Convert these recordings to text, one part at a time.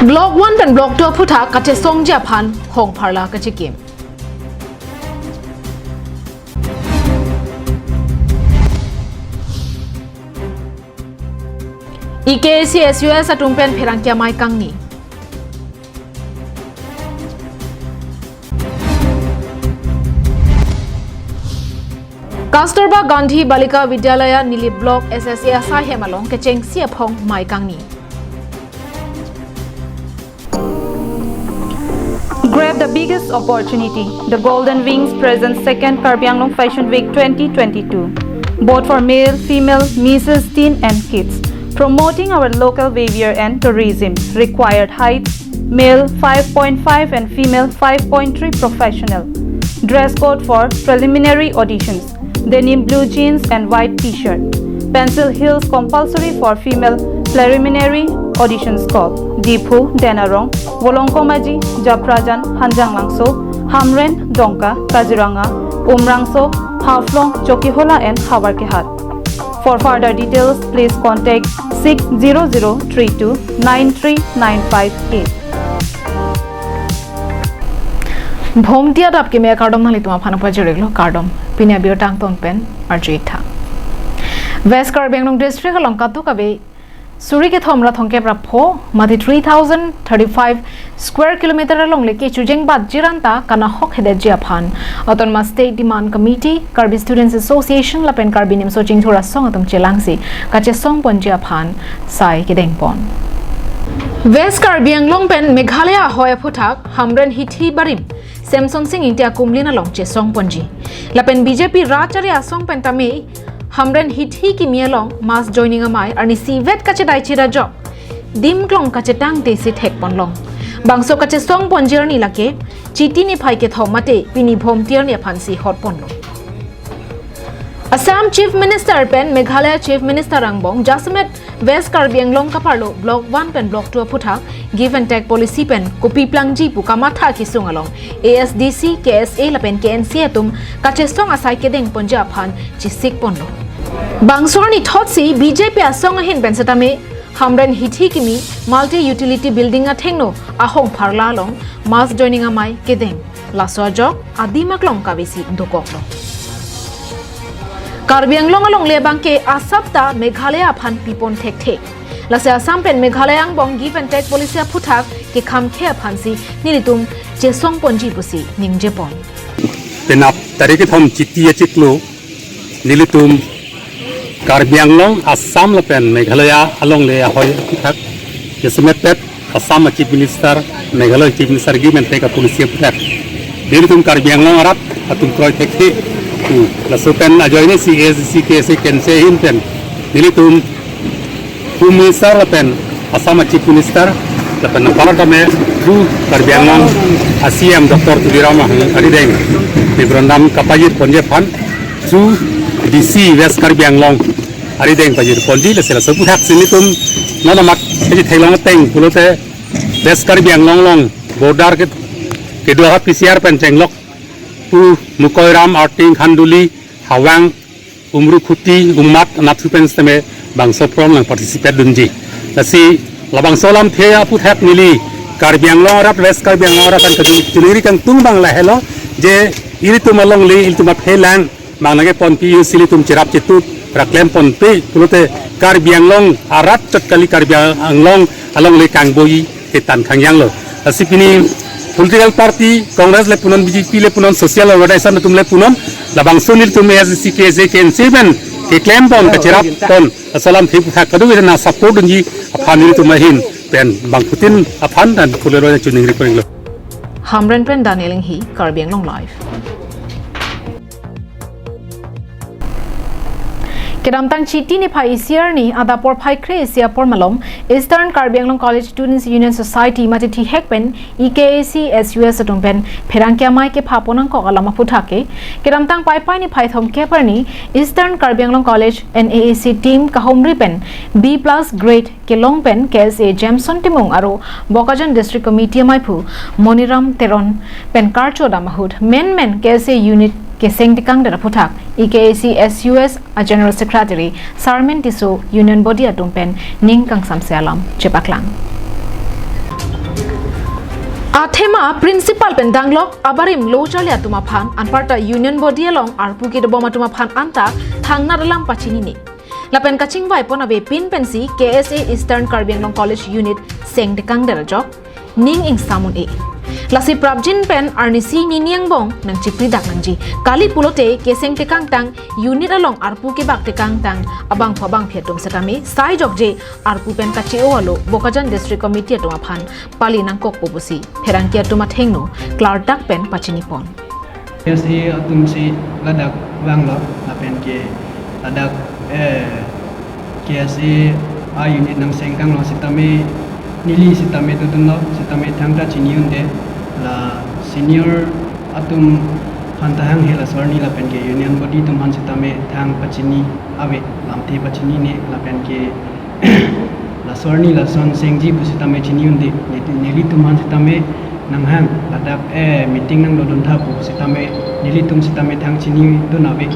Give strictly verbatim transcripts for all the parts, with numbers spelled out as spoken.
Block one pen Block two aphuthak kachesongji aphan hong pharla kachikim. E K A C S U S atum pen pherangke amei kangni. Kasturba Gandhi Balika Vidyalaya Nilip Block S S A asai hem along kechengsi aphong mei kangni. Grab the biggest opportunity. The Golden Wings presents second Karbi Anglong Fashion Week twenty twenty-two. Both for male, female, misses, teen and kids. Promoting our local behavior and tourism. Required height, male five point five and female five point three professional. Dress code for preliminary auditions. Denim blue jeans and white t-shirt. Pencil heels compulsory for female preliminary auditions call. Diphu, Denarong, Volongkom Aji, Japrajan, Hanjanglangso, Hamren, Dongka, Kaziranga, Umrangso, Haflong, Chokihola and Howraghat. For further details, please contact six zero zero three two nine three nine five eight. Bhomti adap keme akardom nanglitum aphan pajirlo, kardom. Pini abirta angton pen arju-ik tha. West Karbi Anglong District along kadokave suri kethom ra thomkep ra pho, mate three thousand thirty-five square kilometer alongle kechojeng batji ranta kanahok hedetji aphan Autonomous State Demand Committee, Karbi Students Association lapen Karbi Nimso Chingthur Asong atum chelangsi kachesong ponji aphan sai kedeng pon. West Karbi Anglong pen Meghalaya ahoi aphuthak Hamren hithi barim Semson Sing Ingti akumlin along chesong ponji. Lapen B J P rat chari asong pen tame Hamren hithi kimi along mass joining amei arnisi vet kachedai chira jok. Dim klong kachetangte si thek ponlong. Bangso kachesong ponji arni lake Chiti niphai kethom mate pini Bhomti arni aphansi hot ponlo. Assam Chief Minister pen Meghalaya Chief Minister angbong jasemet West Karbi Anglong kaparlo Block one pen Block two aphuthak give and take policy pen kopi plangji pu kamatha kesung along A S D C, K S A lapen K N C A atum kachesong asai kedeng ponji aphan chesik ponlo. Bangso arni thotsi B J P asong ahin pen setame Hamren hithi kimi multi utility building athengno ahong pharla along mass joining amei kedeng. Laso ajok adim aklong kavesi dokoklo. Karbi Anglong alongle abangke asap ta Meghalaya aphan pipon thekthe. Lasi Assam pen Meghalaya angbong give and take policy aphuthak kekham khe aphansi nelitum chesong ponji pusi ningje pon. Penap tarik kethom Chiti achiklo nelitum Karbi Anglong, Assam lapen Meghalaya alongle ahoi aphuthak jasemet Assam a Chief Minister, Meghalaya Chief Minister give and take a policy aphuthak nelitum Karbi Anglong arat atum kroi thekthe pu laso pen ajoine si A S D C, K S A, K N C A ahin pen nelitum Home Minister lapen Assam a Chief Minister lapen aparat tame through Karbi Anglong a C M Doctor Tuliram Ronghang arideng memorandum kapajir ponji aphan through D C West Karbi Anglong arideng pajir ponji. Lasi laso aphuthak si nelitum non amat kaji theklong ateng pulote West Karbi Anglong along border ke kedo ha P C R pen chenglok pu Mukoiram, Arting, Khanduli, Hawang, Umrukhuti, Ummat anat thu pen setame bangso program along participate dunji. Lasi labangso alamthe aphuthak neli Karbi Anglong arat, West Karbi Anglong arat aphan kachiningri kangtung abang lahelo je ilitum alongle ilitum aphelang mangnang keponpi, isi ilitum cherap chetup ra klem ponpe pulote Karbi Anglong arat chot kali, Karbi Anglong alongle kangboi ketan khangjanglo. Lasi pini political party Congress le punon, B J P le punon, social organization atum le punon, labangso nelitum A S D C, K S A, K N C A pen keklem pon, kacherap pon, laso alamthe aphuthak kadokave na support dunji aphan nelitum ahin pen bangphutin aphan dan kulero chiningri ponlo. Hamren pen Daniel Inghi, Karbi Anglong Live. Kedamtang Chiti niphai isi arni adap porphai kre-isi apor malom Eastern Karbi Anglong College Students Union Society mate thihek pen E K A C S U S atum pen pherangke amei kepha pon nangkok alam aphuthak ke kedamtang Paipai niphai thomkep arni Eastern Karbi Anglong College N A A C team kahumri pen B plus grade kelong pen K S A Jameson Timung aro Bokajan District Committee ameiphu Moniram Teron pen karcho dam ahut menmen K S A unit keseng tekangdet aphuthak E K A C S U S a General Secretary Sarmen Tisso Union Body atum pen ning kangsamse alam chepaklang. Athema principal pen danglok abarim lo charli atum aphan anparta union body along arpu kedobom atum aphan anta thangnat alam pachinine. Lapen kachingvai pon ave pin pensi K S A Eastern Karbi Anglong College Unit seng tekang der ajok ning ingsam un-e. Lasi prapjin pen arnisi nini angbong nangchipri dak nangji. Kali pulote keseng tekangtang unit along arpu kebak tekangtang abangphu abangphi atum setame sai jokje arpu pen kachi-o alo Bokajan District Committee atum aphan pali nangkokpo pusi pherangke atum athengno klardak pen pachini pon. K S A atum si ladak vanglo lapen ke ladak, eh, K S A a unit nangseng kanglo sitame neli sitame dodunlo sitame thangta chini un-e la senior atum aphan ta hanghe laso arni lapen ke union body atum aphan sitame thang pachini ave lamthe pachinine lapen ke laso arni lason sengji pu sitame chini un-e neli, nelitum aphan sitame nanghang ladak, eh, meeting nangdodun tha pu sitame nelitum sitame thang chinidun ave.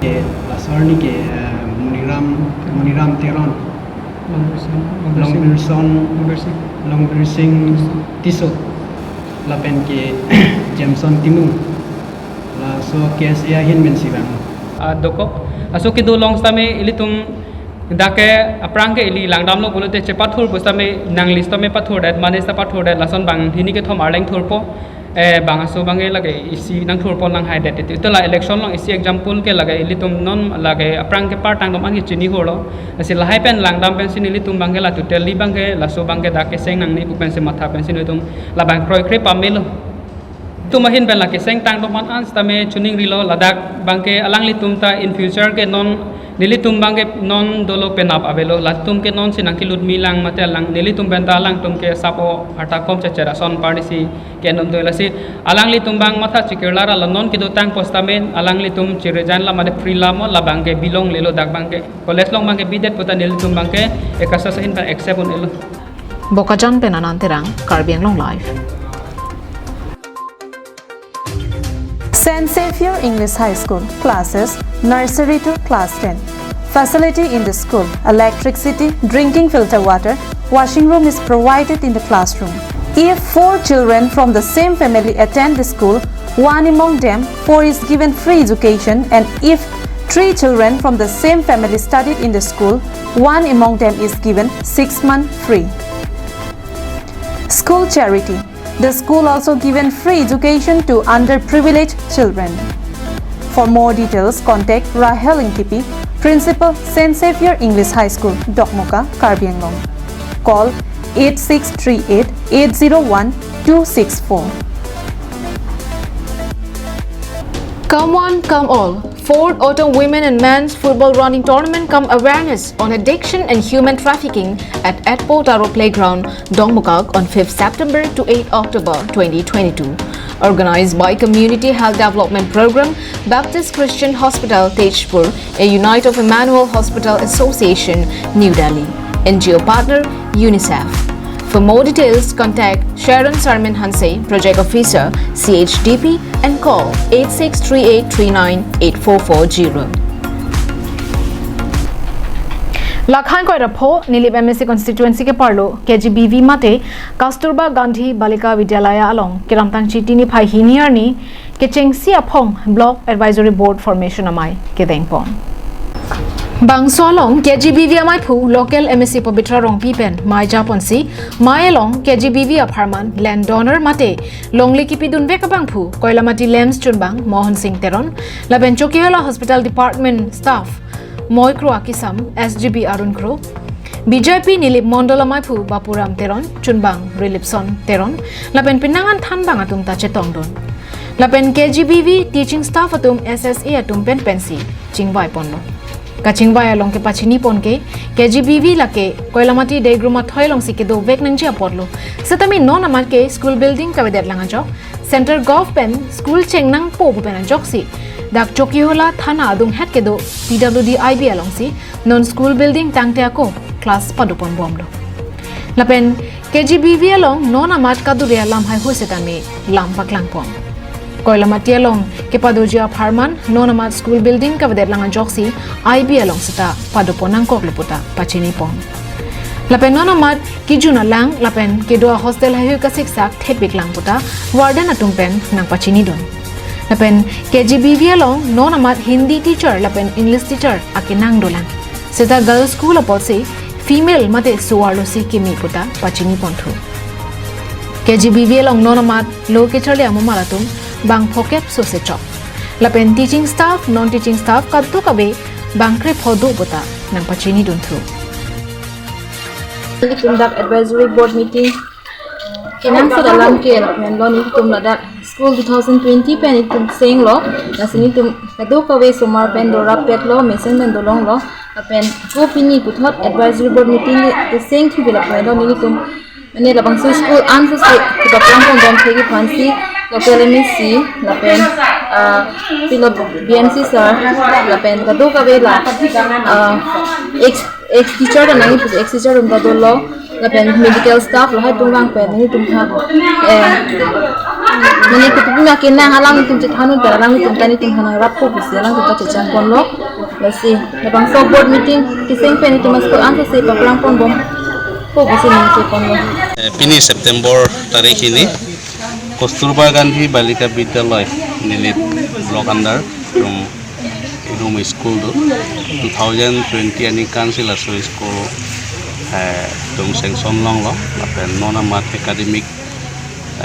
Eh, laso arni ke, eh, Moniram, Moniram Teron, Longbirson, Longbirson, Longbirson, Longbirson Tisso. Tisso, lapen ke Jameson Timung. Laso K S A ahin pensi vang. Ah, dokok. Laso kedo along sitame ilitum dak ke aphrang ke ili langdamlo pulote chepathur pu sitame nangli sitame pathurdet, mane sita pathurdet, lason bang hini kethom arleng thurpo. Eh, bang aso abang ke lake isi nangthurpon nanghaidet. Itu, itu la election along isi example ke lake ilitum non lake aphrang ke partang dom an ke chini holo. Lasi lahai pen langdam pensi nelitum abang ke la totally abang ke laso abang ke dak keseng nangne pu pensi matha pensi nelitum labang kroikre pamelo. Itum ahin pen lake seng tangdom an an sitame chuning rilo ladak abang ke alanglitum ta in future ke non nelitum abang ke non dolo penap avelo latum ke non si nangkelut milang mate alang nelitum pen ta alangtum ke sapo arta kom checher ason party si ke non do lasi alanglitum abang matha chikir lara la non kedotang postamen alanglitum chirejan la mate free la mo labang ke bilong lelo dak abang ke college along abang ke bidet puta nelitum abang ke ekasa sahin pen accept un-elo. Bokajan pen Anand Terang, Karbi Anglong Live. Saint Xavier English High School, classes nursery to class ten. Facility in the school, electricity, drinking filter water, washing room is provided in the classroom. If four children from the same family attend the school, one among them four is given free education, and if three children from the same family studied in the school, one among them is given six month free. School charity. The school also given free education to underprivileged children. For more details, contact Rahel Ingtipi, Principal, Saint Xavier English High School, Dokmoka, Karbi Anglong. Call eight six three eight eight zero one two six four. Come one, come all. Fourth Autumn Women and Men's Football Running Tournament cum Awareness on Addiction and Human Trafficking at Atpo Taro Playground, Dongmukak on fifth September to eighth October twenty twenty-two. Organized by Community Health Development Program, Baptist Christian Hospital, Tezpur, a unit of Emmanuel Hospital Association, New Delhi. N G O partner, UNICEF. For more details, contact Sharon Sarmin Hanse, Project Officer, C H D P, and call eight six three eight three nine eight four four zero. Lakhang koi rapho, Nilip M A C constituency ke parlo, K G B V mate, Kasturba Gandhi Balika Vidyalaya along, kiramtang chiti niphai hini arni, kechengsi aphong Block Advisory Board formation amei kedengpon. Bangso along K G B V amaiphu local M A C Pabitra Rongpi pen mei japonsi mei along K G B V apharman land donor mate longle kipidunvek abangphu Koilamati LAMPS chunbang Mohan Singh Teron lapen Chokihola Hospital Department staff Moikro Akisam, S G B Arun Kro, B J P Nilip Mondol amaiphu Bapuram Teron, chunbang Rilipson Teron, lapen penang an thanbang atum ta chetongdun. Lapen K G B V teaching staff atum S S A atum pen pensi chingvai ponlo. Kachingvai along kepachini pon ke, K G B V lake Koilamati Degrum athoi alongsi kedovek nangji apotlo. Setame non amat ke school building kavedet lang ajok, Central Gov pen school chengnangpo pu pen ajoksi dak Chokihola thana adunghet kedo P W D I B alongsi non school building tangte ako class padoponbomlo. Lapen K G B V along non amat kadure alam haihui setame lam paklangpon. Koilamati along kepadoji apharman non amat school building kavedet lang ajoksi I B along seta padopon nangkoklo puta pachinipon. Lapen non amat kejun alang lapen kedo ahostel haihui kasiksak thepik lang puta warden atum pen nangpachinidun. Lapen K G B V along non amat Hindi teacher lapen English teacher akenang dolang. Seta girls school apotsi female mate so-arlo si keme puta pachini ponthu. K G B V along non amat lo kecharli amumal atum bang phokep sose chok. Lapen teaching staff, non teaching staff kadokave bang krepho do puta nangpachinidunthu. Nelitum dak advisory board meeting kenangsot alam ke lapen lo nelitum ladak school two thousand twenty pen nelitum senglo, lasi nelitum kadokave osomar pen dorap petlo, mesen pen dolonglo, lapen ako pini puthot advisory board meeting kesengthu ke lapen lo nelitum mane labangso school ansose kepaphrang pondam thegi aphansi local M A C lapen, ah, pilo B M C sir lapen kadokave la, ah, ex ex teacher ta nangji pusi ex teacher atum ta dolo lapen medical staff lahai atum vang pen nelitum ha, eh, mane kutumi akenang alangtum chethanun pen alangtum ta nelitum ha nangrappo pusi alangtum ta chechang ponlo. Lasi labangso board meeting keseng pen nelitum school ansose paphrang ponbompo pusi ningje ponlo. Eh, pini September tarik hini Kasturba Gandhi Balika Vidyalaya Nilip block under rum rum school do two thousand twenty aningkan si laso school, eh, itum sanction longlo lapen non amat academic,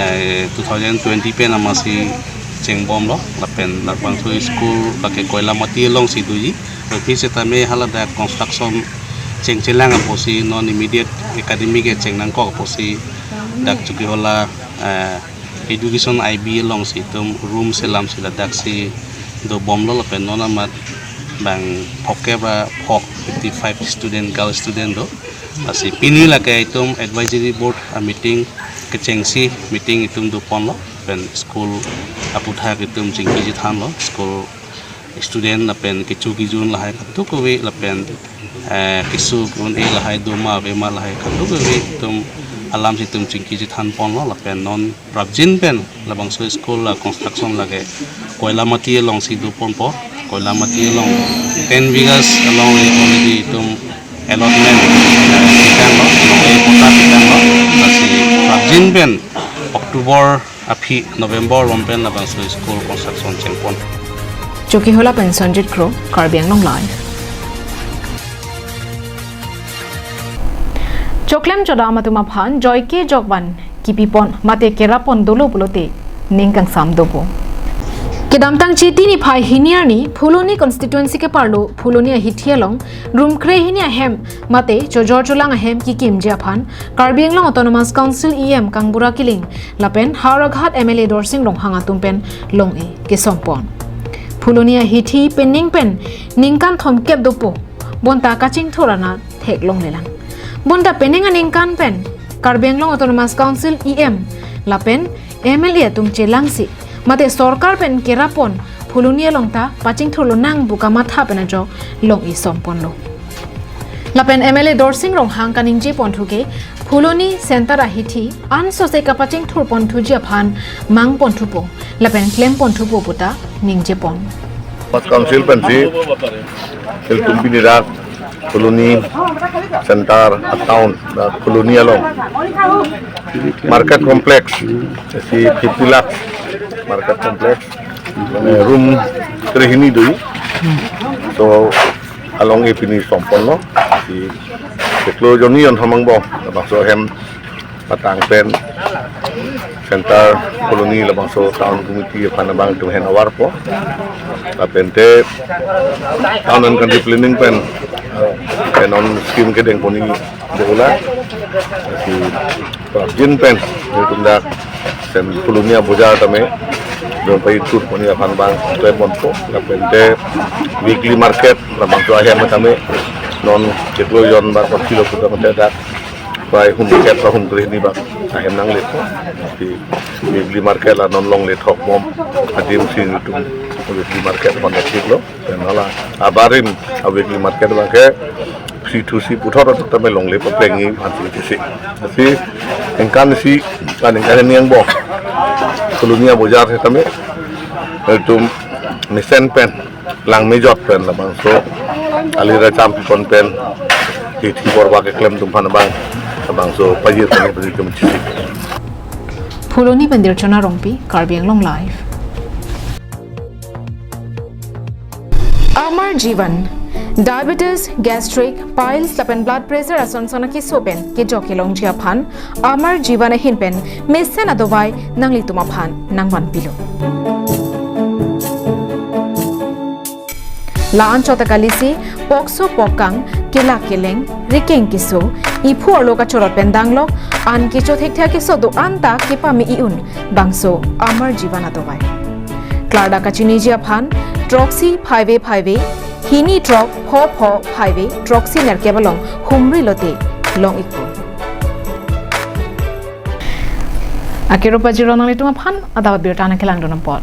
eh, two thousand twenty pen amatsi chengbomlo lapen labangso school lake Koilamati alongsi doji. Aphi setame haladak construction chengchelang apotsi non immediate academic e chengnangkok apotsi dak Chokihola, eh, education I B alongsi itum room selamsi ladaksi dobomlo lapen non amat bang phokep ra phok fifty five student, girl student do. Lasi pini lake itum advisory board a meeting kechengsi meeting itum doponlo lapen school aputhak itum chingki chethanlo, school student lapen kecho kejun lahai kadokave lapen, eh, keso un-e lahai doma avema lahai kadokave itum alamsi itum chingki chethan ponlo lapen non prapjin pen labangso school la construction lake Koilamati alongsi doponpo, Koilamati along ten bighas along already itum allotment, eh, pitanglo, along e patta pitanglo, lasi prapjin pen October aphi November rom pen labangso school construction chengpon. Chokihola pen Sanjit Kro, Karbi Anglong Live. Choklem chodam atum aphan joike jokvan kipipon mate kerapon dolo pulote ning kangsam dopo. Kedamtang Chiti niphai hini arni Phuloni constituency keparlo Phuloni ahithi along room kre hini ahem mate chojor cholang ahem kikimji aphan Karbi Anglong Autonomous Council E M Kangbura Killing lapen Howraghat M L A Dorsing Ronghang atum pen long-e kesompon. Phuloni ahithi penang pen ningkan thomkep dopo, bonta kachingthur anat theklonglelang. Bonta penang aningkan pen Karbi Anglong Autonomous Council E M lapen M L A atum chelangsi mate sorkar pen kerapon Phuloni along ta pachingthurlonang pu kamatha pen ajok long-e somponlo. Lapen M L A Dorsing Ronghang kaningje ponthu ke Phuloni center ahithi ansose kapachingthur ponthuji aphan mang ponthupo lapen klem ponthupo puta ningje pon. Autonomous Council pensi ilitum pini dak Phuloni center a town, dak Phuloni along market complex, si fifty lakhs market complex, eh, room kre hini do. So along e pini somponlo, si chiklo jonni jon hamang bo, labangso hem patang pen center Phuloni labangso town committee aphan abang itum hand over po. Lapen te town and country planning pen, eh, pen non scheme kedeng poni bola. Si prapjin pen itum dak sen Phuloni abojar tame don pai tur poni aphan abang klem ponpo. Lapen te weekly market labangso ahem tame non chiklo jon ba kilo puta dak pai hum ket ba hum kre hini ba ahem nanglepo. Ti weekly market la non longle thokbom. Adim si itum weekly market pon thiklo. Pen hala abarim a weekly market abangke si thu si puthot tame longle paplengji aphansi tisi. Si ningkan isi, ah, ningkan hini angbong Phuloni abojar setame itum mesen pen, langmejot pen labangso ali racham pipon pen Thibor bak keklem atum aphan abang, abangso pajir kami pajir kami chisi. Phuloni pen Dirchona Rongpi, Karbi Anglong Live. Amar Jeevan, diabetes, gastric, piles lapen blood pressure ason son akeso pen kejok kelongji aphan Amar Jeevan ahin pen mesen adovai nanglitum aphan nangvanpilo. La-an chot ta kalisi, pokso pokkang, kelak keleng, rikeng keso, iphu arlo kachorot pen danglok, an kecho thekthe akeso do-an ta kepame i-un, bangso Amar Jeevan adovai. Klardak kachiniji aphan, throksi phaive phaive, hini throk pho pho phaive, throksi nerkep along humri lote long-ikpo. Akero pajirlo nanglitum aphan, adap abirta nangkelangdun apot.